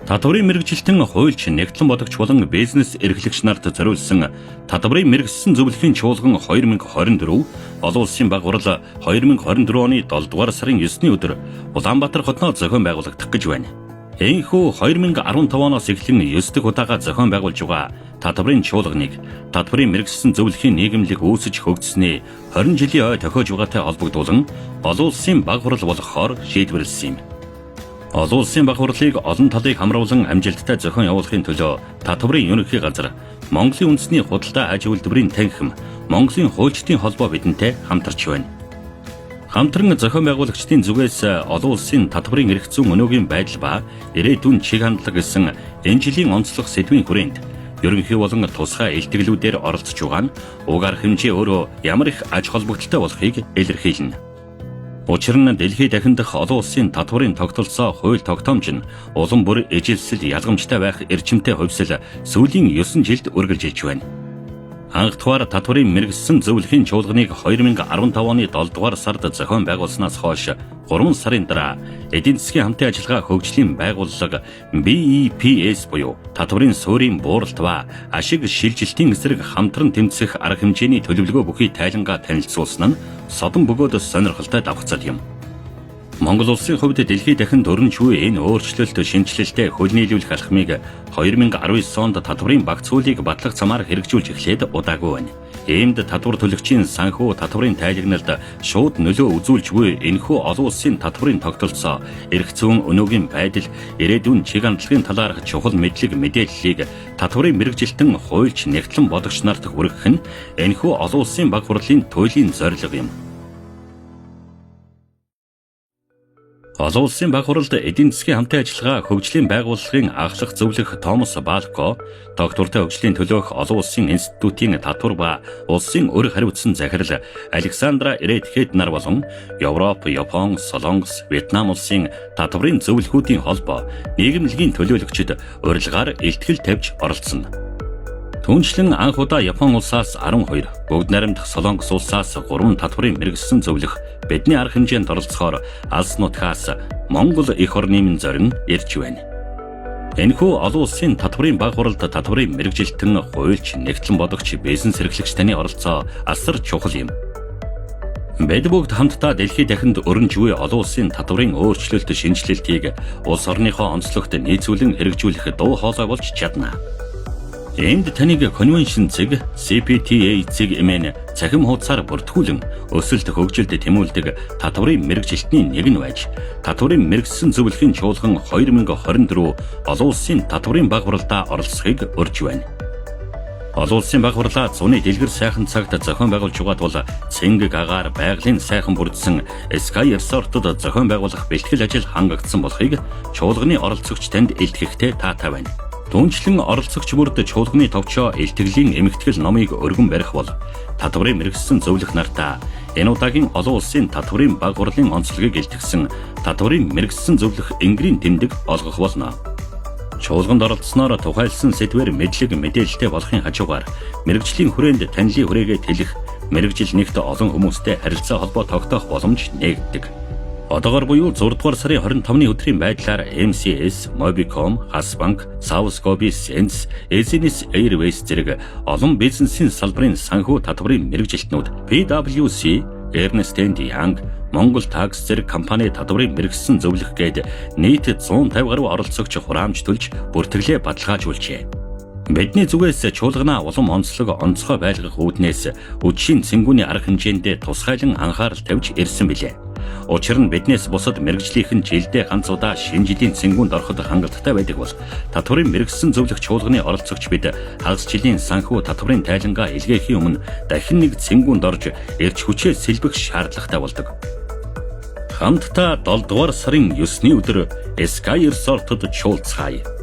Татварын мэргэжилтэн, хуульч, нягтлан бодогч болон бизнес эрхлэгч нарт зориулсан татварын мэргэссэн зөвлөхийн чуулган 2024 олон улсын баг хурал 2024 оны 7 дугаар сарын 9-ний өдөр Улаанбаатар хотноо зохион байгуулагдах гэж байна. Энэхүү 2015 оноос эхлэн 9 дахь удаага зохион байгуулж байгаа татварын чуулганыг татварын мэргэссэн зөвлөхийн нийгэмлэг үүсэж хөгжсөний 20 жилийн ой тохиож байгаатай холбогдуулан олон улсын баг хурал болгохоор шийдвэрлэсэн юм. Олон улсын баг хурлыг олон талыг хамруулан амжилттай зохион явуулахын төлөө татварын ерөнхий газар, Монголын үндэсний худалдаа аж үйлдвэрийн танхим, Монголын хуульчдын холбоо бидэнтэй хамтарч байна. Хамтран зохион байгуулагчдын зүгээс олон улсын татварын эрх зүйн өнөөгийн байдал ба ирээдүйн чиг хандлага гэсэн энэ жилийн онцлог сэдвийн хүрээнд ерөнхий болон тусгай илтгэлүүдээр оролцож байгаа нь уг арга хэмжээ өөрөө ямар их ач холбогдолтой болохыг илэрхийлнэ. Учир нь дэлхий дахин дах олон улсын татварын тогтолцоо, хууль тогтоомж нь улам бүр ижилсэл, ялгамжтай байх эрчимтэй хувьсал сүүлийн 9 жилд үргэлжилж байна. Анх дугаар татварын мэргэссэн зөвлөхийн чуулганыг 2015 оны 7 дугаар сард зохион байгуулсанаас хойш 3 сарын дараа эдийн засгийн хамтын ажиллагаа хөгжлийн байгууллага BEPS буюу татварын суурийн бууралт ба ашиг шилжилтийн эсрэг хамтран тэмцэх арга хэмжээний төлөвлөгөө бүхий тайлангаа танилцуулсан нь содон бөгөөд сонирхолтой давхцал юм. Монгол улсын хувьд дэлхий дахинд өрнж буй энэ өөрчлөлт шинэчлэлтэд хөл нийлүүлэх алхмыг 2019 онд татварын багц хуулийг батлах замаар хэрэгжүүлж эхлээд удаагүй байна. Иймд татвар төлөгчийн санхүү татварын тайлагналд шууд нөлөө үзүүлж буй энэхүү олон улсын татварын тогтолцоо, эрх зүйн өнөөгийн байдал, ирээдүйн чиг хандлагын талаарх чухал мэдлэг мэдээллийг татварын мэргэжилтэн, хуульч, нягтлан бодогч нарт хүргэх нь энэхүү олон улсын баг хурлын туйлын зорилго юм. Олон улсын баг хуралд эдийн засгийн хамтын ажиллагаа хөгжлийн байгууллагын ахлах зөвлөх Томас Балко, тогтвортой хөгжлийн төлөөх олон улсын институтийн татвар ба улсын өр хариуцсан захирал Александра Редхед нар болон Европ, Япон, Солонгос, Вьетнам улсын татварын зөвлөхүүдийн холбоо нийгэмлэгийн төлөөлөгчид урилгаар илтгэл тавьж оролцсон. Түүнчлэн анх удаа Япон улсаас 12, бүгд найрамдах Солонгос улсаас 3 татварын мэргэссэн зөвлөх бидний арга хэмжээнд оролцохоор алс нутгаас Монгол эх орны минь зорин ирж байна. Энэхүү олон улсын татварын баг хуралд татварын мэргэжилтэн, хуульч, нягтлан бодогч, бизнес эрхлэгч таны оролцоо асар чухал юм. Бид бүгд хамтдаа дэлхий дахинд өрнж буй олон улсын татварын өөрчлөлт шинэчлэлтийг улс орныхоо онцлогт нийцүүлэн хэрэгжүүлэх дуу хоолой болж чадна. Энд таныг convention цэг CPTA цэг mn цахим хуудасаар бүртгүүлэн өсөлт хөгжилд тэмүүлдэг татварын мэргэжилтний нэг нь байж татварын мэргэссэн зөвлөхийн чуулган 2024 олон улсын татварын баг хуралдаа оролцохыг урьж байна. Олон улсын баг хурлаа зуны дэлгэр сайхан цагт зохион байгуулж байгаа тул цэнгэг агаар байгалийн сайхан бүрдсэн Sky Resort-д зохион байгуулах бэлтгэл ажил хангагдсан болохыг чуулганы оролцогч танд илтгэхдээ таатай байна. Түүнчлэн оролцогч бүрд чуулганы товчоо илтгэлийн эмхтгэл номыг өргөн барих бол татварын мэргэссэн зөвлөх нартаа энэ удаагийн олон улсын татварын баг хурлын онцлогийг илтгэсэн татварын мэргэссэн зөвлөх энгэрийн тэмдэг олгох болно. Чуулганд оролцсноор тухайлсан сэдвээр мэдлэг мэдээлэлтэй болохын хажуугаар мэргэжлийн хүрээнд танилын хүрээгээ тэлэх, мэргэжил нэгт олон хүмүүстэй харилцаа холбоо тогтоох боломж нээгддэг. Одоогор буюу 6 дугаар сарын 25-ны өдрийн байдлаар MCS, Mobicom, Хас банк, South Gobi Sense, Business Airways зэрэг олон бизнесийн салбарын санхүү татварын мэргэжилтнүүд, PwC, Ernst Young, Монгол Tax зэрэг компани татварын мэргэссэн зөвлөх гээд нийт 150 гаруй оролцогч хураамж төлж бүртгэлээ баталгаажуулжээ. Бидний зүгээс чуулганаа улам онцлог, онцгой байлгах үүднээс үдшийн цэнгүүний арга хэмжээндээ тусгайлан анхаарал тавьж ирсэн билээ. Учир нь биднээс бусад мэргэжлийнхэн жилдээ ганц удаа шинэ жилийн цэнгүүнд ороход хангалттай байдаг бол татварын мэргэссэн зөвлөх чуулганы оролцогч бид хагас жилийн санхүү татварын тайлангаа илгээхийн өмнө дахин нэг цэнгүүнд орж эрч хүчээ сэлбэх шаардлагатай болдог. Хамтдаа 7 дугаар сарын 9-ний өдөр Sky Resort-д чуулцгаая.